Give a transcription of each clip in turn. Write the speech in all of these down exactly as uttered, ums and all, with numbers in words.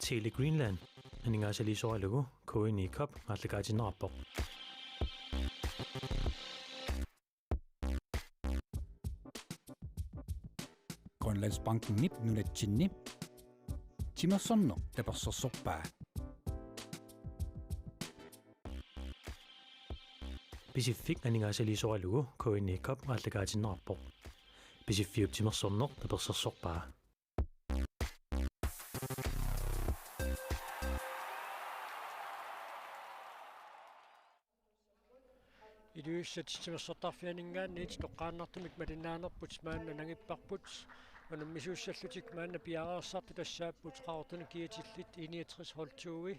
Tele Greenland aningaasaliisoralugu K N I Cup aallakaatinneqarpoq. Grønlandsbankenip nunatsinni timersorneq tapersersorpaa. Pisiffik aningaasaliisoralugu K N I Cup aallakaatinneqarpoq. Pisiffiup timersorneq tapersersorpaa. Ilulissat timersortarfianinngaanniit toqqaannartumik malinnaanerput maanna nangipparput. Unammisuussallutik maanna piareersartut tassaapput Qaqortunik I-atsillit I niogtres hold to-i.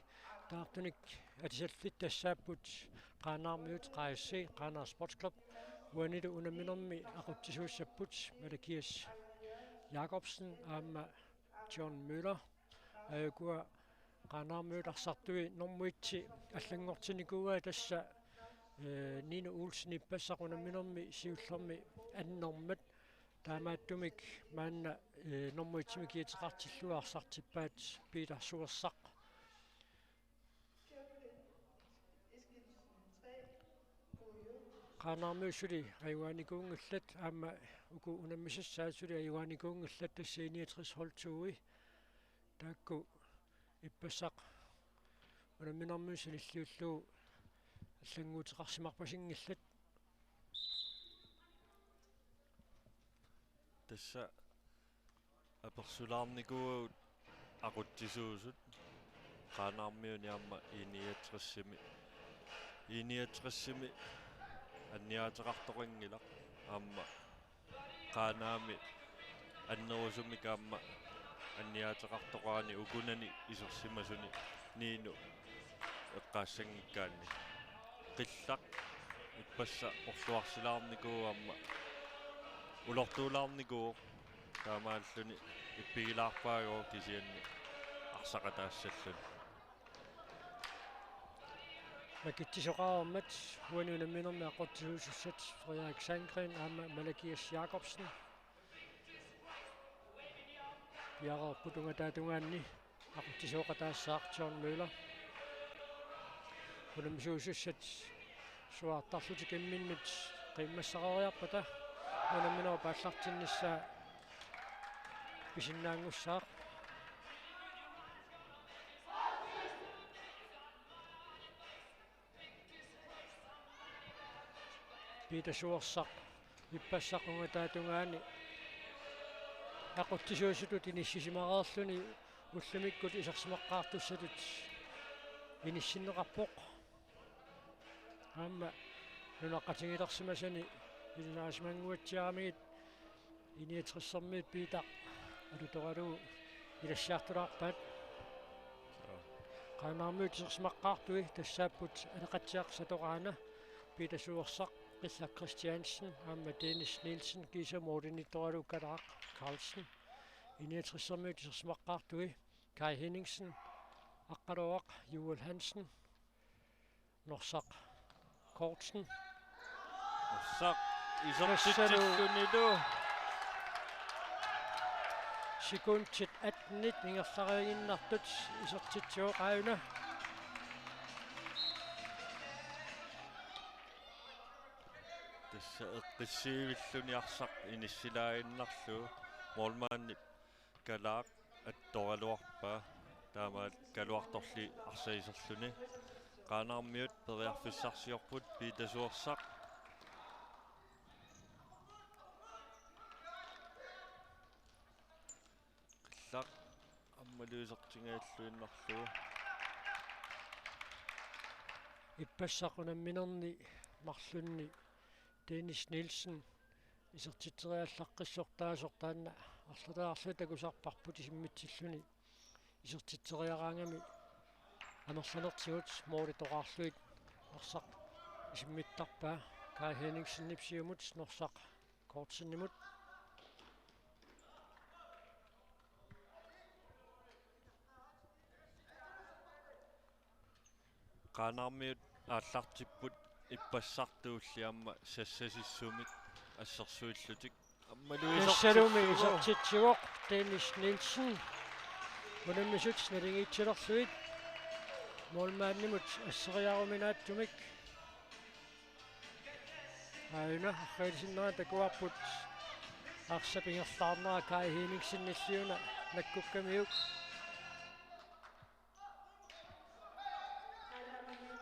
Taartunik atisallit tassaapput Qaanaarmiut Q S C, Qaanaaq Sportsclub. Uanilu unamminermi aqutsisuussapput Malakias Jakobsen aamma John Møller. Ajukua Qaanaarmiut arsartui normu et allanngortinnikuuaa tassa, eh, Nino Olsen ippassaq unamminermi siullermi annermat. Taamaattumik maanna, eh, normu et-imik kiateqartillugu arsartippaat Peter Suersaq. Qaanaarmiut suli ajugaanikuunngillat aamma uku unammisassaat suli ajugaanikuunngillat tassa I niogtres hold to-i. Taakku ippassaq unamminermi sanilliullugu allannguuteqarsimarpasinngillat. Tassa apersulaarnikuuagut aqutsisuusut Qaanaarmiuni aamma I niogtresimi. I niogtresimi anniaateqartoqanngilaq aamma Qaanaami annerusumik aamma anniaateqartoqarani ukunani isersimasuni Nino eqqaassanngikkaanni. Qillaq ippassaq orluarsilaarnikuuvoq aamma ulortuulaarnikuuvoq, taamaalluni ippigilaarpaagooq kisianni arsaqataassalluni. Makitsisoqareermat uani unamminermi aqutsisuusussat Frederik Sandgren aamma Malakias Jakobsen. Piareerput ungataatungaani aqutsisooqataassaaq John Møller. Unammisuusussat suaartarlutik imminnut qiimmassareeriarpata unamminerup aallartinnissaa pisinnaanngussaaq. Peter Suersaq ippassaq ungataatungaani aqutsisuusutut inissisimareerluni ullumikkut isersimaqqaartussatut inissinneqarpoq. Aamma nunaqqatigilersimasani ilinniarsimannguatsiaramigit I niogtressermiut Peter alutoralugu ilassiartulaarpaat. Qaanaarmiut isersimaqqaartui tassaapput Aleqatsiaq Satoraana, Peter Suersaq, Qillaq Christiansen aamma Dennis Nielsen kiisa målimiittoralugu Kalaaq Carlsen. I niogtressermiut isersimaqqaartui Kai Henningsen, Aqqaluaq Juul Hansen, Norsaq Kortsen. Norsaq isertitsillunilu. Sekundit attenit ingerlariiginnartut isertitsivoq aajuna. Tassa eqqissiivilluni arsaq inissilaaginnarlugu, målmandip Kalaaq attoraluarpaa, taamaat Kaluartorli arsaq iserluni. Qaanaarmiut periarfissarsiorput, Peter Suersaq. Qillaq aammalu isertingaalluinnarlugu. Ippassaq unamminerni marlunni Dennis Nielsen isertitseriallaqqissortaasoq taanna arlaleriarluta takusarparput isimmitsilluni isertitseriaraangami amerlanertigut målitoqarluit arsaq isimmittarpaa. Kai Henningsenip siumut Norsaq Kortsenimut. Qaanaarmiut aallartipput ippassartuulli aamma sassasissumik assersuillutik. Aammalu isertitsivoq. Tassalumi isertitsivoq Dennis Nielsen. Unammisut naligiitsilerlugit målmandimut asseriaruminaatsumik. Aajuna arriilisinnera takuarput arsap ingerlaarnera Kai Hemmingsenilli una nakkukkamiuk.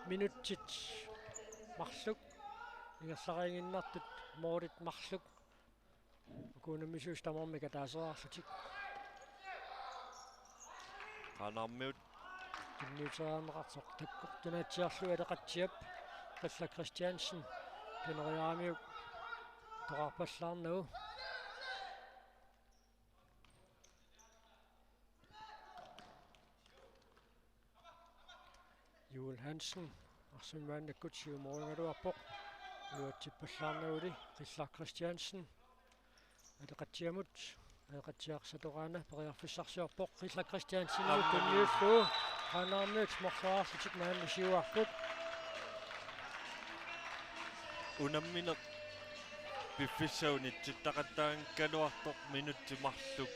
Minutsit marluk ingerlariiginnartut, målit marluk. Uku unammisuusut tamarmik ataaseriarlutik. Qaanaarmiut. Tunniuteriarneqartoq takkortunaatsiarlugu Aleqatsiap Qillaq Christiansen. Pineriaramiuk toqarpallaarnagu. Juul Hansen, arsaq maannakkut siumorigaluarpoq. Iluatsippallaarnaguli Qillaq Christiansen. Aleqatsiamut, Aleqatsiaq Satoraana periarfissarsiorpoq, Qillaq Christiansenimut tunniullugu. Qaanaarmiut marloriarlutik maanna siuarput. Unammineq piffissaq unitsittaqattaanngikkaluartoq minutsit marluk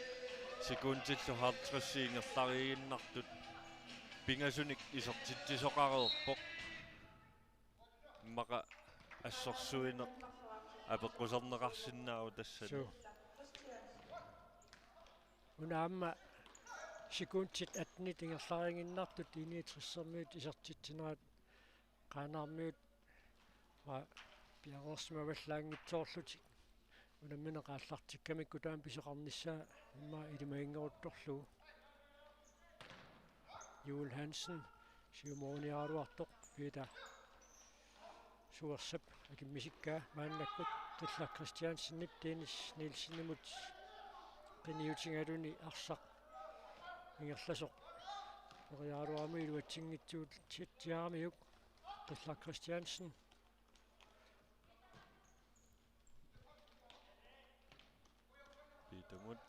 sekundillu halvtreds ingerlariiginnartut pingasunik isertitsisoqareerpoq. Immaqa assersuineq apeqquserneqarsinnaavoq tassani. Suu. Una aamma sekundit attenit ingerlariiginnartut I-niogtressermiut isertitsinerat Qaanaarmiut, aa, piareersimavallaanngitsoorlutik. Unammineq aallartikkamikku taama pisoqarnissaa immaqa ilimaginngeruttorlugu. Juul Hansen siumoriniaraluartoq Peter Suersap akimmisikkaa maannakkut Qillaq Christiansenip Dennis Nielsenimut qiniutigaluni arsaq ingerlasoq periaraluarami iluatsinngitsuutsiaramiuk Qillaq Christiansen. Petermut.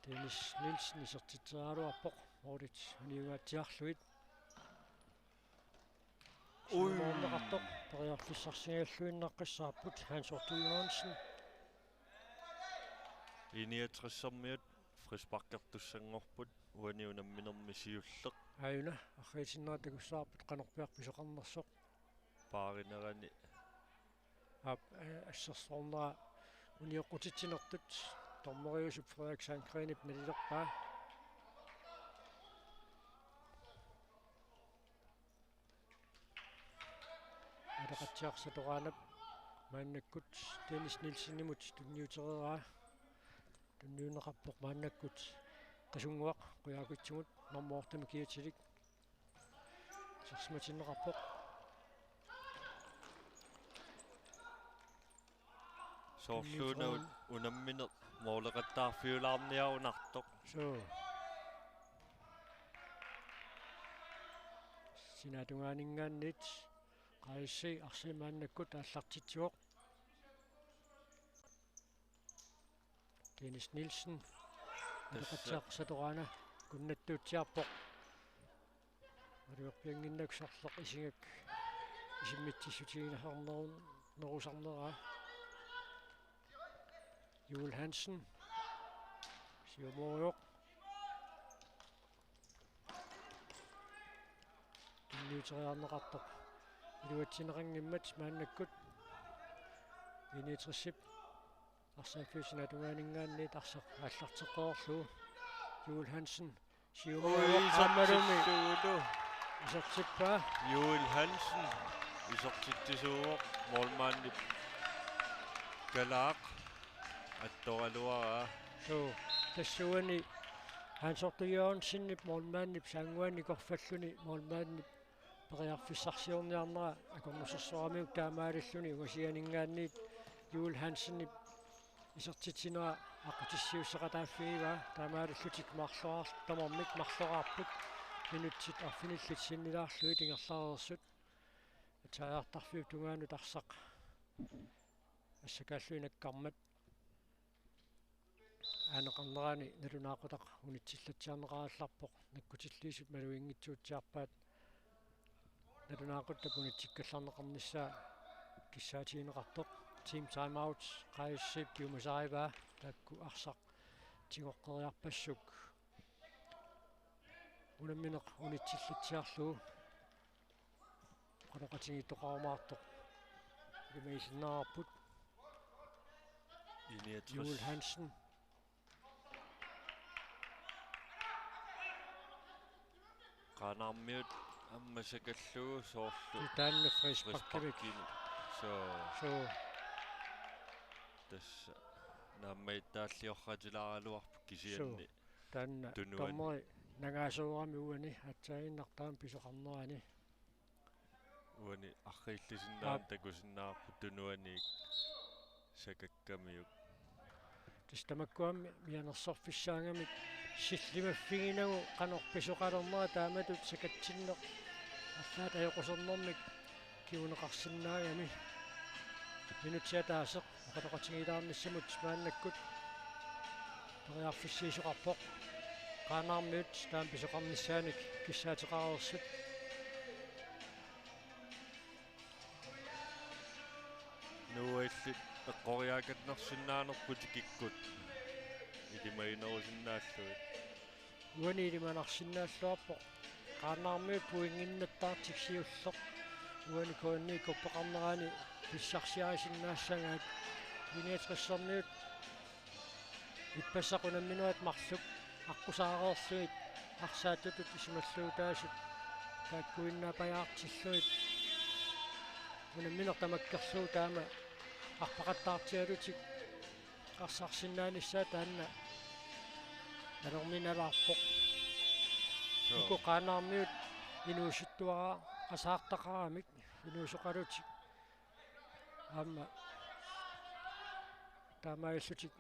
Dennis Nielsen isertitseriaraluarpoq målit uniungaatsiarlugit. Ui. Siumorneqartoq periarfissarsigalluinnaqqissaarput Hans Otto Jørgensen. I-niogtressermiut frisparkertussanngorput uani unamminermi siulleq. Aajuna, arriilisinnera takussavarput qanorpiaq pisoqarnersoq. Paarinerani. Aap, eh, assersuunera unioqqutitsinertut dommeriusup Frederik Sandgrenip nalilerpaa. Aleqatsiaq Satoraanap maannakkut Dennis Nielsenimut tunniutereeraa. Tunniunneqarpoq maannakkut Qasunnguaq Qujaukitsimut normu otte-mut kiatilik. Isersimatinneqarpoq. Soorluuna un-, unammineq måleqattaarfiulaarniarunartoq. Suu. Sinaatungaaninngaanniit Q S C arsaq maannakkut aallartitsivoq. Dennis Nielsen. Tassa. Aleqatsiaq Satoraana kunnattuutsiarpoq. Malugerpiannginnagu sarleq isigak isimmitsissutigineqarnerun-, nerusarneraa. Juul Hansen. Siumorivoq. Tunniuteriarneqartoq iluatsinneqanngimmat maannakkut I-niogtresip arsaq sinaatungaaninngaanniit arsaq aallarteqqeerlugu. Juul Hansen. Ui, siumorivoq aammalumi isertitsillugulu. Isertippaa. Juul Hansen isertitsisuuvoq målmandip kalaaq attoraluaraa. Suu, tassuuna Hans Otto Jørgensenip målmandip saannguani korfalluni målmandip periarfissarsiorniarnera akornusersoramiuk taamaalilluni ungasianinngaanniit Juul Hansenip isertitsinera aqqutissiuusseqataaffigivaa, taamaalillutik marloraar-, tamarmik marloraarput minutsit arfinillit sinnilaarlugit ingerlareersut. Aatsaat arfiup tungaanut arsaq assakaalluinnakkarmat. Aaneqarnerani nalunaaqutaq unitsillatsiarneqarallarpoq nakkutilliisut maluginngitsuutsiarpaat nalunaaquttap unitsikkallarneqarnissaa kissaatigineqartoq. Team timeout Q S C-p piumasarivaa. Taakku arsaq tigoqqeriarpassuk unammineq unitsillatsiarlugu oqaloqatigiittoqarumaartoq. Ilimagisinnaavarput. Juul Hansen. Qaanaarmiut aamma sakallugu soorlu. Taanna frisparkimik. Frisparkimik. Soo. Soo. Tassa naammagittaalliortilaaraluarpoq kisianni. Soo. Taanna tunuani. Dommeri nangaasoorami uani aatsaannguaq taama pisoqarnerani. Uani arriillisinnaanani. Aap. Takusinnaavarput tunuaniit sakakkamiuk. Tassa tamakkua mianersorfissaagamik sillimaffigineqarnagu qanoq pisoqalernera taamatut sakatsinneq allaat ajoqusernermik kinguneqarsinnaagami. Minutsit ataaseq oqaloqatigiilaarnissamut maannakkut periarfissiisoqarpoq. Qaanaarmiut taama pisoqarnissaanik kissaateqareersut. Nuup illit eqqoriaakannersinnaanerput kikkut ilimaginerusinnaallugit. Uani ilimanarsinnaalluarpoq. Qaanaarmiut pointinnattaartik siulleq. Uani K N I-p kuppeqarnerani pissarsiarisinnaassagaat. I-niogtressermiut ippassaq unamminerat marluk aqqusaareerlugit arsaattutut isumalluutaasut taakkuinnaapajaartillugit unammineq tamakkerlugu taama arpaqattaartigalutik arsarsinnaanissaa taanna anorminalaarpoq. Soo. Uku Qaanaarmiut inuusuttuaraqasaartaqaramik inuusoqalutik. Aamma taamaallutik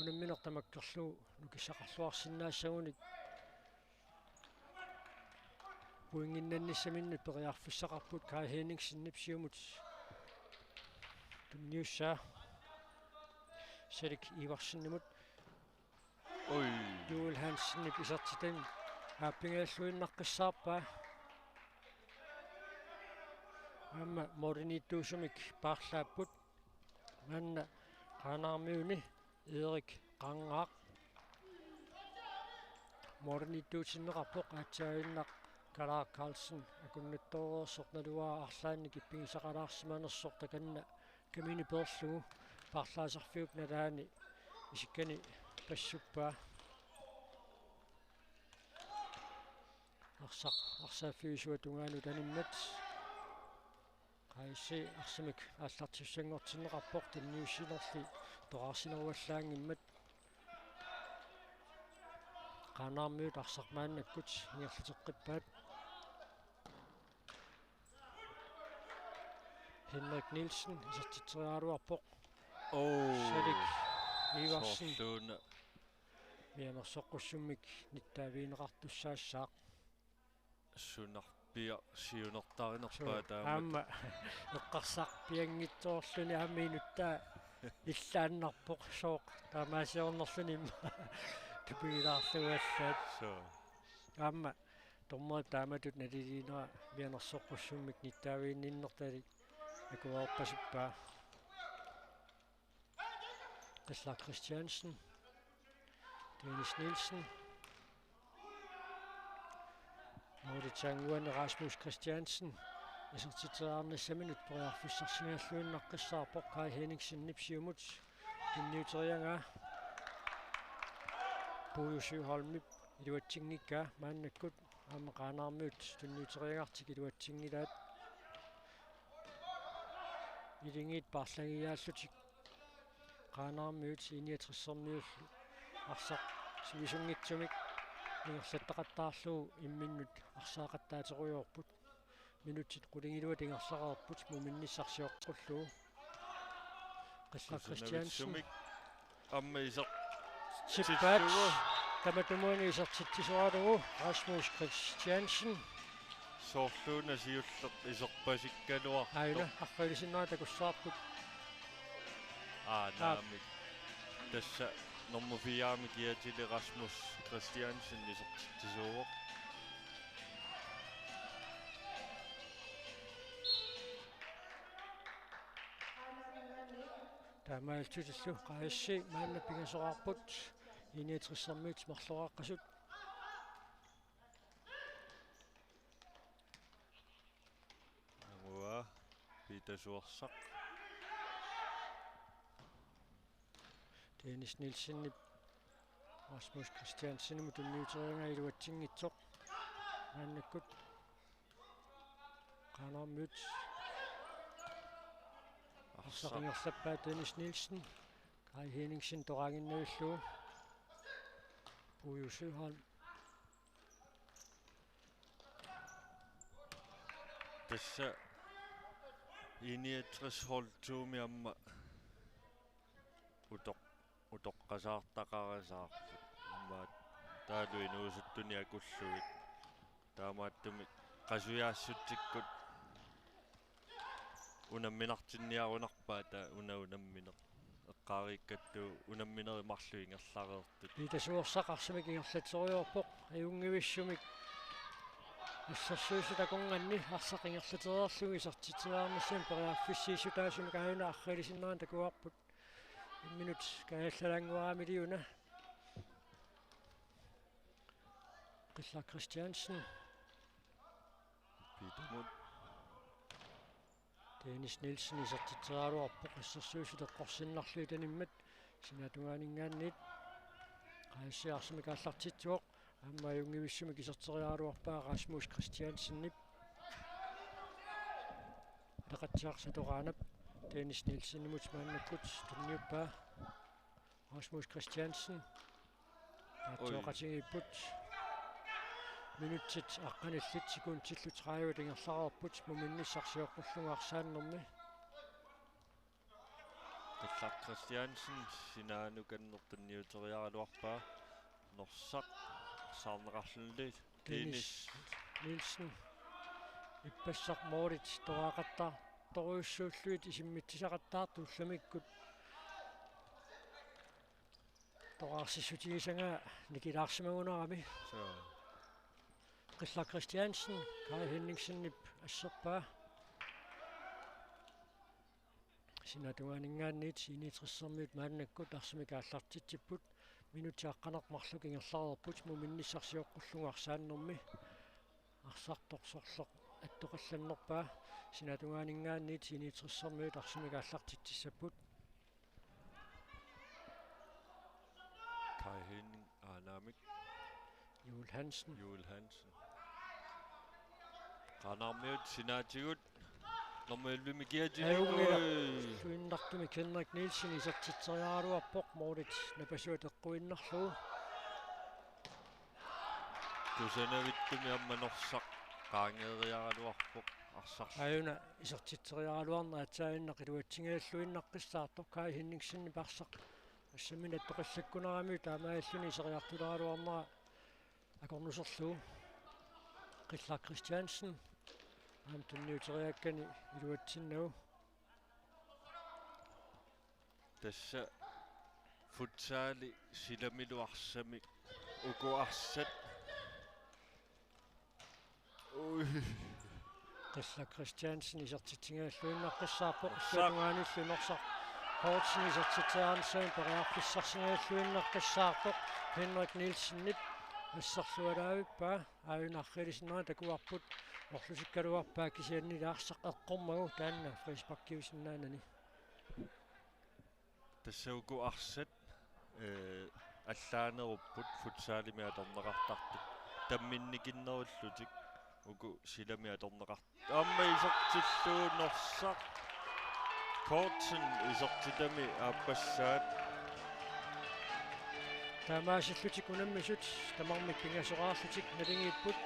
unammineq tamakkerlugu nukissaqarluarsinnaassagunik pointinnannissaminnut periarfissaqarput Kai Henningsenip siumut tunniussaa Salik Iversenimut. Oj. Juul Hansenip isertitani aappigalluinnaqqissaarpaa. Aamma mooriniittuusumik paarlaapput. Maanna Qaanaarmiuni Erik Qangaaq mooriniittuutinneqarpoq, aatsaannguaq Kalaak Carlsen akunnattoreersoq naluara arlaannik ippigisaqalaarsimanersoq takanna kamini peerlugu paarlaasarfiup nalaani isikkani passuppaa. Arsaq arsaaffiup isuata tungaanut animmat. Qaisi arsamik aallartissanngortinneqarpoq tunniussinerli toqqaarsineruallaanngimmat. Qaanaarmiut arsaq maannakkut ingerlateqqippaat. Henrik Nielsen isertitseriaraluarpoq. Oo. Salik Iversen. Soorluuna. Mianersoqqussummik nittaavigineqartussaassaaq. Sunarpiaq siunertarinerpaa. Suu, taamatut. Aamma eqqarsarpianngitsoorluni aamma inuttaa illaannarpoq sooq taamaasiornerluni immaqa tupigilaarlugu allaat. Suu. Aamma dommerip taamatut naliliinera mianersoqqussummik nittaaviginninnertalik akuerpasuppaa. Qillaq Christiansen. Dennis Nielsen. Målitsannguani Rasmus Christiansen. Isertitseriarnissaminut periarfissarsigalluinnaqqissaarpoq Kai Henningsenip siumut tunniuteriagaa. Pujo Søholmip iluatsinngikkaa maannakkut aamma Qaanaarmiut tunniuteriagartik iluatsinngilaat. Ilingiit paarlagiaallutik Qaanaarmiut I-niogtressermiullu arsaq sivisunngitsumik ingerlattaqattaarlugu imminnut arsaaqattaaterujoorput. Minutsit qulingiluat ingerlareerput muminnissarsioqqullugu. Qillaq Christiansen. Kusanavitsumik. Aamma iser-, tippaat. Tissua. Tamatumuuna isertitsisoralugu Rasmus Christiansen. Soorluuna siulleq iserpasikkaluartoq. Aajuna, arfalisinnera takussavarput. Aa, aap, naamik. Tassa nummer fire-mik kiatili Rasmus Christiansen isertitsisuuvoq. Taamaalillutillu Q S C maanna pingasoqarput I-niogtressermiut marloraqqasut. Angua Peter Suersaq. Dennis Nielsenip Rasmus Christiansenimut tunniuteriaraa iluatsinngitsoq. Maannakkut Qaanaarmiut arsaq ingerlappaa Dennis Nielsen. Kai Henningsen toqaannginnavillugu. Pujo Søholm. Tassa I-niogtres hold to-mi aamma utoq-, utoqqasaartaqarasaarput. Aamma taavalu inuusuttunik akullugit. Taamaattumik qasujaassutsikkut unamminartinniarunarpaat, taava una unammineq. Eqqaariikkattu unamminerit marluk ingerlareertut. Peter Suersaq arsamik ingerlatseriarpoq, ajunngivissumik assersuisut akornanni arsaq ingerlateriarlugu isertitseriarnissamut periarfissiissutaasumik aajuna arriilisinnera takuarput. Imminut kaajallalaannguarami una. Qillaq Christiansen. Petermut. Dennis Nielsen isertitseriaraluarpoq assersuisut eqqorsinnarlugit animmat. Sinaatungaaninngaanniit Q S C arsamik aallartitsivoq. Aamma ajunngivissumik iserteriaraluarpaa Rasmus Christiansenip. Ataqatsiaq Satoraanap Dennis Nielsenimut maannakkut tunniuppaa. Rasmus Christiansen. Oi. Aatsoqatigiipput. Minutsit aqqanillit sekundillu tredive ingerlareerput muminnissaq sioqqullugu arsaannermi. Qillaq Christiansen sinaanukanneq tunniuteriaraluarpaa. Norsaq saarneqarluni. Dennis Nielsen. Ippassaq målit toraaqattaartorujussuullugit isimmitsisaqattaartut ullamikkut. Toraarsiissutigisagaa nikilaarsimagunarami. Suu. Qillaq Christiansen, Kai Henningsenip asserpaa. Sinaatungaaninngaanniit I-niogtressermiut maannakkut arsamik aallartitsipput. Minutsit aqqaneq-marluk ingerlareerput muminnissaq sioqqullugu arsaannermi. Arsartoq sorleq attoqallannerpaa. Sinaatungaaninngaanniit I-niogtressermiut arsamik aallartitsissapput. Kai Henning, aa, naamik. Juul Hansen. Juul Hansen. Qaanaarmiut sinaatigut. Nummer elleve-mi kiatilluinnartumik Henrik Nielsen isertitseriaraluarpoq, målit napasuat eqquinnarlugu. Kusanavittumik aamma Norsaq qaangeeriaraluarpoq arsaq. Aajuna isertitseriaraluarneq aatsaannaq iluatsinngilluinnaqqissaartoq Kai Henningsenip arsaq. Assammik attoqallakkunarami taamaalilluni iseriartuleraluarnera akornuserlugu. Qillaq Christiansen. Aamma tunniuteriakkani iluatsinnagu. Tassa futsali silamilu arsamik uku arsat. Ui. Qillaq Christiansen isertitsinngilluinnaqqissaarpoq. Norsaq. Illuatungaanillu Norsaq Poulsen isertitseriarnissamut periarfissarsinngilluinnaqqissaarpoq. Henrik Nielsenip asserlualaavippaa. Aajuna arriilisinnera takuarput. Orlusikkaluarpaa kisianni arsaq eqqormagu taanna frisparkiusinnaanani. Tassa uku arsat, ee, allaanerupput futsalimi atorneqartartut. Tamminnikinnerullutik uku silami atorneqart-, aamma isertillugu Norsaq. Kortsen isertitami aappassaat. Taamaasillutik unammisut tamarmik pingasoraarlutik naligiipput.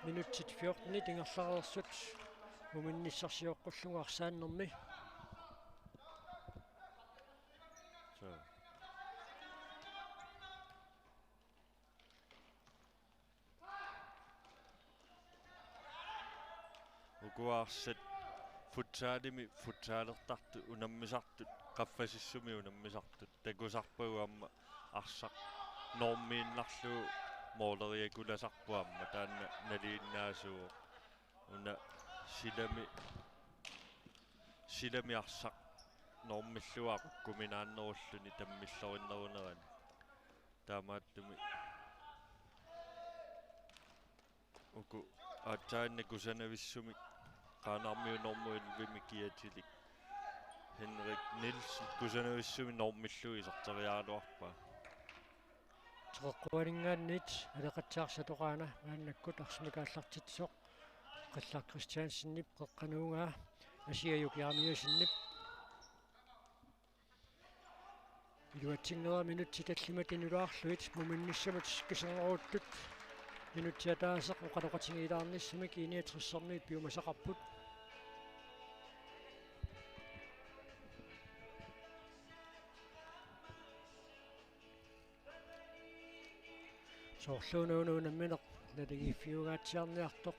Minutsit fjortenit ingerlareersut muminnissaq sioqqullugu arsaannermi. Suu. Uku arsat futsalimi futsalertartut unammisartut, qaffasissumi unammisartut. Takusarpagut aamma arsaq normiinnarlugu mooleriakulasarpoq aamma taanna nalinginnaasuuvoq. Una silami silami arsaq normillugu aqukkuminaannerulluni tammillorinnerunerani. Taamaattumik uku aatsaannaq kusanavissumik Qaanaarmiut normu ellevemi kiatilik Henrik Nielsen kusanavissumik normillugu iserteriaraluarpaa. Teqeqquaninngaanniit Aleqatsiarsaq Satu Qaana maannakkut arsamik aallartitsisoq Qillaq Christiansenip qeqqata nuugaa Asiajuk Jeremiassenip. Iluatsinngilaq minutsit tallimat inulaarlugit muminnissamut kiserneruttut. Minutsit ataaseq oqaloqatigiilaarnissamik I-niogtressermiut piumasaqarput. Soorluuna una unammineq naligiiffiungaatsiarniartoq.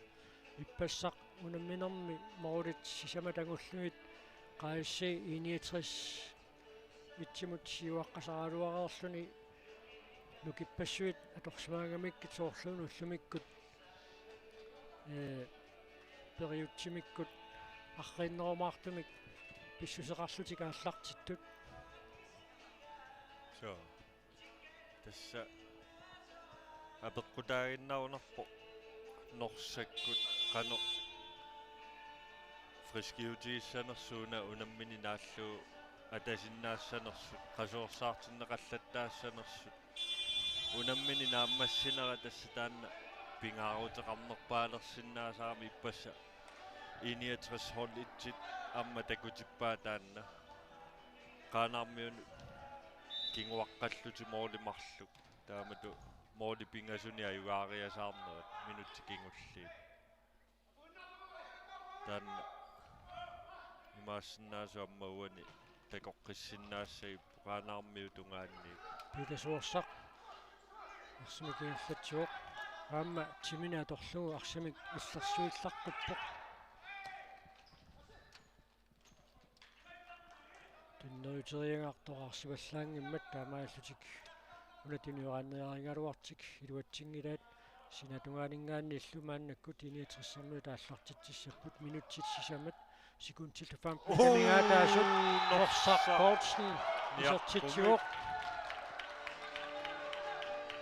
Ippassaq unamminermi målit sisamat angullugit Q S C I-niogtres etsimut siuaqqasaraluareerluni nukippassuit atorsimaagamikkit soorluuna ullumikkut, ee, periutsimikkut arriinnerumaartumik pissuseqarlutik aallartittut. Suu. Tassa apeqqutaaginnarunarpoq Norsakkut qanoq friskiutigissanersut una unammineq naallugu atasinnaassanersut, qasuersaartinneqallattaassanersut. Unammineq naammassinera tassa taanna pingaaruteqarnerpaalersinnaasarami ippassaq I-niogtres hold etsit aamma takutippaa taanna. Qaanaarmiunut kinguaqqallutik måli marluk. Taamatut måli pingasuni ajugaariasaarnerat minutsit kingulliit. Taanna imaassinnaavoq aamma uani takoqqissinnaassagipput Qaanaarmiut tungaanniit. Piitasuorsaq arsamik ingerlatsivoq. Aamma timini atorlugu arsamik illersuillaqqippoq. Tunniuteriagartoq arsivallaanngimmat taamaallutik una tunioraanniarigaluartik iluatsinngilaat. Sinatungaaninngaanniillu maannakkut I-niogtressermiut aallartitsissapput minutsit sisamat sekundit femten. Uu, kamigaataasut Norsaq Poulsen isertitsivoq.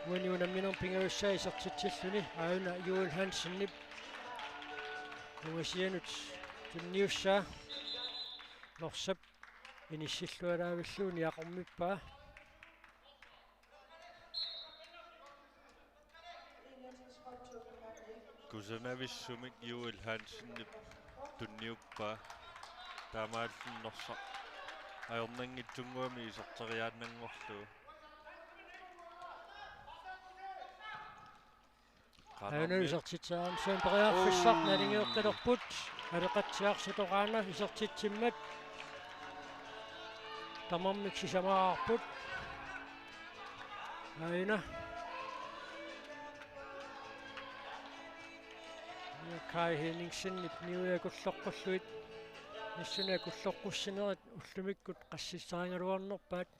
Uani unamminermi pingajussaa isertitsilluni aajuna Juul Hansenip ungasianut tunniussaa. Norsap inissillualaavilluni niaqormippaa. Kusanavissumik Juul Hansenip tunniuppaa. Taamaalilluni Norsaq ajornanngitsunnguamik iserteriaannanngorlugu. Aana isertitsaarami periarfissaq. Uu. Naligiikkaluarput. Aleqatsiarsaq Satu Qaana isertitsimmat tamarmik sisamaarput. Aana. Kai Henningsenip niuiakulloqqullugit nissuni akulloqqussinerit ullumikkut qassissarigaluarnerpaat.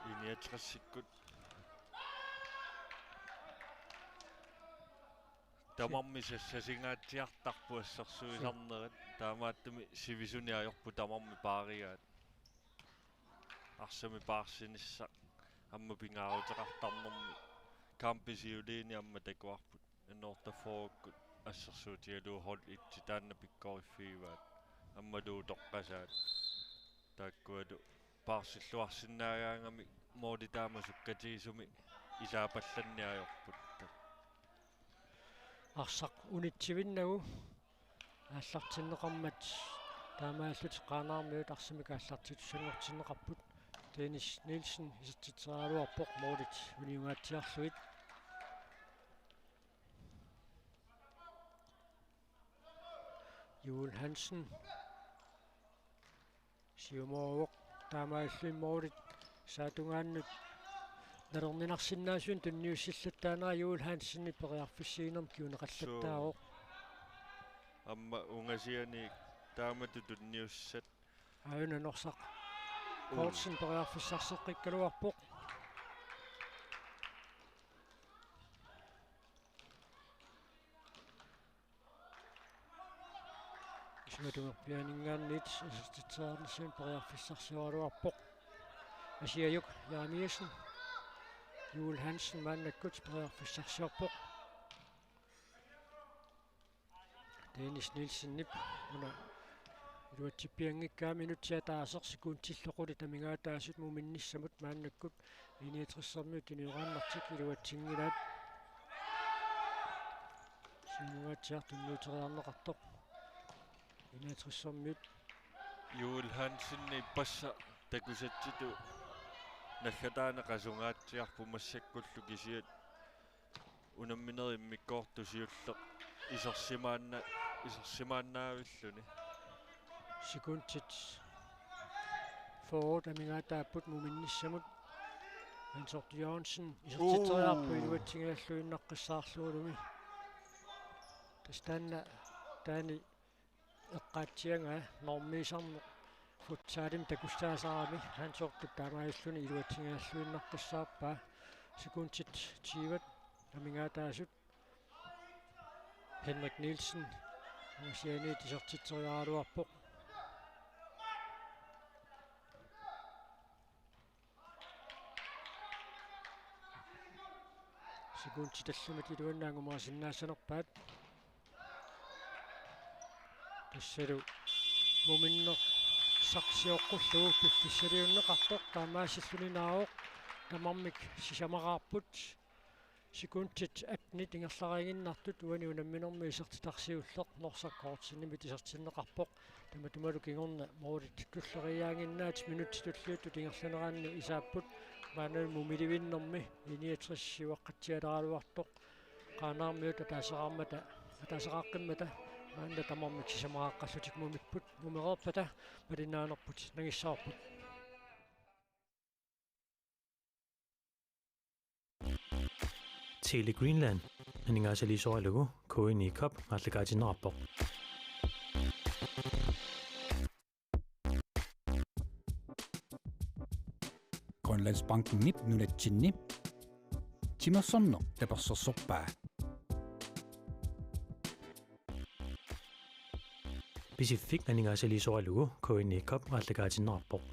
I-niogtresikkut tamarmik sassasingaatsiartarput assersuisarnerat, taamaattumik sivisuni ajorput tamarmik paarigaat. Arsamik paarsinissaq aamma pingaaruteqartarnermi kampip siuliini aamma takuarput. N otteogfyrrekkut assersuutigalugu hold et taanna pikkoriffigivaat. Aammalu utoqqasaat. Taakkualu paarsilluarsinnaagaangamik måli taama sukkatigisumik ilaapallanneq ajorput. Arsaq unitsivinnagu aallartinneqarmat taamaallutik Qaanaarmiut arsamik aallartittussanngortinneqarput. Dennis Nielsen isertitseriaraluarpoq målit uniungaatsiarlugit. Juul Hansen siumooruvoq taamaalilluni målit saatungaannut nalerninarsinnaasunik tunniussillattaanera Juul Hansenip periarfissiinermik kinguneqallattaavoq. Suu. Aamma ungasianiit taamatut tunniussat. Aajuna Norsaq Poulsen periarfissarseqqikkaluarpoq. Isumatungerpiaaninngaanniit isertitseriarnissamut periarfissarsioraluarpoq. Asiajuk Jeremiassen, Juul Hansen maannakkut periarfissarsiorpoq. Dennis Nielsenip una iluatsippianngikkaa, minutsit ataaseq sekundillu qulit amigaataasut muminnissamut maannakkut I niogtresermiut tunioraannartik iluatsinngilaat. Siumungaatsiaq tunniuteriarneqartoq I niogtresermiut. Juul Hansen ippassaq takusatsitut naggataani qasungaatsiarpoq massakkullu, kisianni unamminerit immikkoortut siulleq isersimaanna-, isersimaannaavilluni. Sekundit fyrre amigaataapput muminnissamut. Hans Otto Jørgensen isertitseriarpoq Uu. Iluatsingialluinnaqqissaarlugulumi. Tassa taanna taani eqqaatsiagaa normiisarneq futsalimi takussaasarami, Hans Otto taamaalilluni iluatsingialluinnaqqissaarpaa. Sekundit tyve amigaataasut. Henrik Nielsen Aasianniit isertitseriaraluarpoq. Sekundit tallimat iluanni angumerisinnaassanerpaat. Tassalu muminnersarsioqqullugu piffissaliunneqartoq, taamaasilluni naavoq tamarmik sisamaraarput. Sekundit attenit ingerlariiginnartut uani unamminermi isertitaq siulleq Norsaq Kortsenimit isertinneqarpoq. Tamatumalu kingorna målit tulleriiaaginnaat minutsit tulliuttut ingerlaneranni isaapput. Maannalu mumilivinnermi I niogtres siuaqqatsialeraluartoq Qaanaarmiut ataaseraarmata, ataaseraaqqimmata maanna tamarmik sisamaraaqqallutik mumipput. Mumereerpata malinnaanerput nangissavarput. Tele Greenland aningaasaliisoralugu K N I Cup aallakaatinneqarpoq. Grønlandsbankenip nunatsinni timersorneq tapersersorpaa. Pisiffik aningaasaliisoralugu K N I Cup aallakaatinneqarpoq.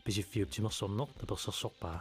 Pisiffiup timersorneq tapersersorpaa.